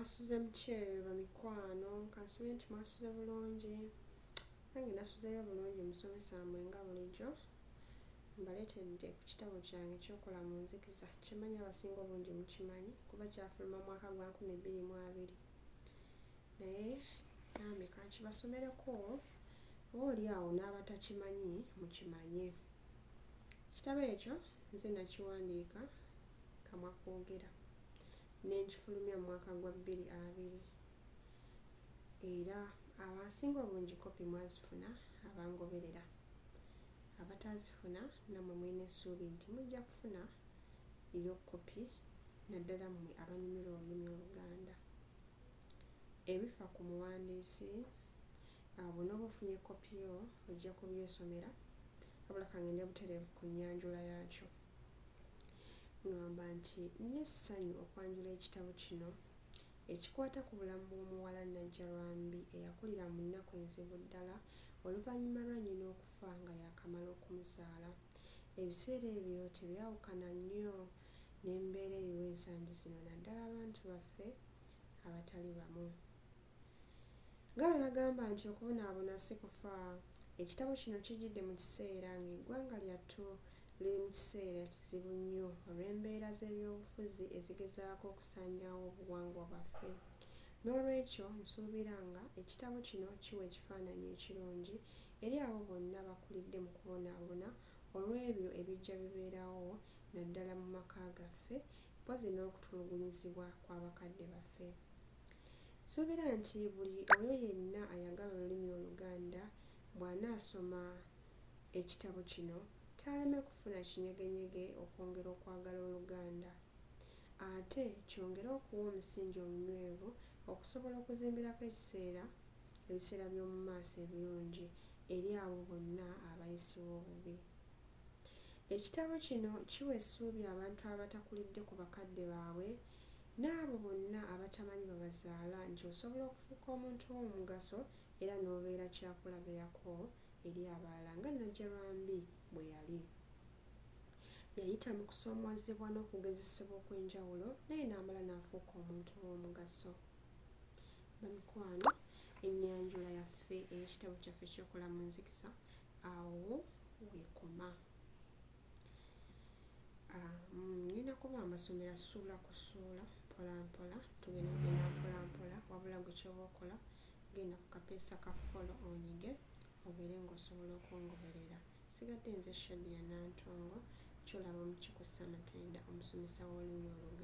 Mwasuze mutya eyo bamikwano? Kansuubire nti mwasuze bulungi. Nange nasuzeeyo bulungi musomesa wammwe nga bulijjo. Mbaleetedde ku kitabo kyange ky'okola mu nzikiza kye mmanyi abasinga obungi mukimanyi kuba kyafuluma mwaka gwa 2020. Naye namwe kankibasomereko oba oli awo n'abatakimanyi mukimanye. Ekitabo ekyo nze nakiwandiika kamwa koogera ne nkifulumya mu mwaka gwa 2020 era abasinga obungi kopi mwazifuna abangoberera. Abataazifuna nammwe mulina essuubi nti mujja kufuna yo kopi naddala mmwe abanyumirwa olulimi Oluganda. Ebifa ku muwandiisi, bw'onooba ofunye kopi yo ojja kubyesomera wabula ka ngende butereevu ku nnyanjula yaakyo. Ŋŋamba nti nnina essanyu okwanjula ekitabo kino ekikwata ku bulamu bw'omuwala Najjalwambi eyakulira mu nnaku enzibu ddala oluvannyuma lwa nnyina okufa nga yaakamala okumuzaala. Ebiseera ebyo tebyawukana nnyo n'embeera eriwo ensangi zino naddala abantu baffe abatali bamu. Nga bwe bagamba nti okubonaabona si kufa, ekitabo kino kijjidde mu kiseera ng'eggwanga lyattu liri mu kiseera kizibu nnyo olw'embeera z'ebyobufuzi ezigezaako okusaanyaawo obuwangwa bwaffe. Noolwekyo nsuubira nga ekitabo kino kiwa ekifaananyi ekirungi eri abo bonna abakulidde mu kubonaabona olw'ebyo ebijja bibeerawo naddala mu maka gaffe mpozzi n'okutulugunyizibwa kw'abakadde baffe. Nsuubira nti buli oyo yenna ayagala olulimi Oluganda bw'anaasoma ekitabo kino taaleme kufuna kinyegenyege okwongera okwagala Oluganda. Ate kyongere okuwa omusingi omunywevu okusobola okuzimbirako ekiseera ebiseera by'omu maaso ebirungi eri abo bonna abayisibwa obubi. Ekitabo kino kiwa essuubi abantu abatakulidde ku bakadde baabwe n'abo bonna abatamanyi babazaala nti osobola okufuuka omuntu ow'omugaso era n'obeera kyakulabirako eri abalala nga Najjalwambi bwe yali. Yayita mu kusoomoozebwa n'okugezesebwa okw'enjawulo naye n'amala n'afuuka omuntu ow'omugaso. Bamikwano, ennyanjula yaffe ey'ekitabo kyaffe Ky'okola mu nzikiza awo w'ekoma. Ngenda kuba mbasomera ssuula ku ssuula mpola mpola, tugenda kugenda mpola mpola wabula ggwe ky'oba okola genda ku kapeesa ka follow onyige obeere ng'osobola okungoberera. Nsigadde nze Shadia Nantongo, ky'olaba omu kikussa amatenda, omusomesa w'olulimi Oluganda.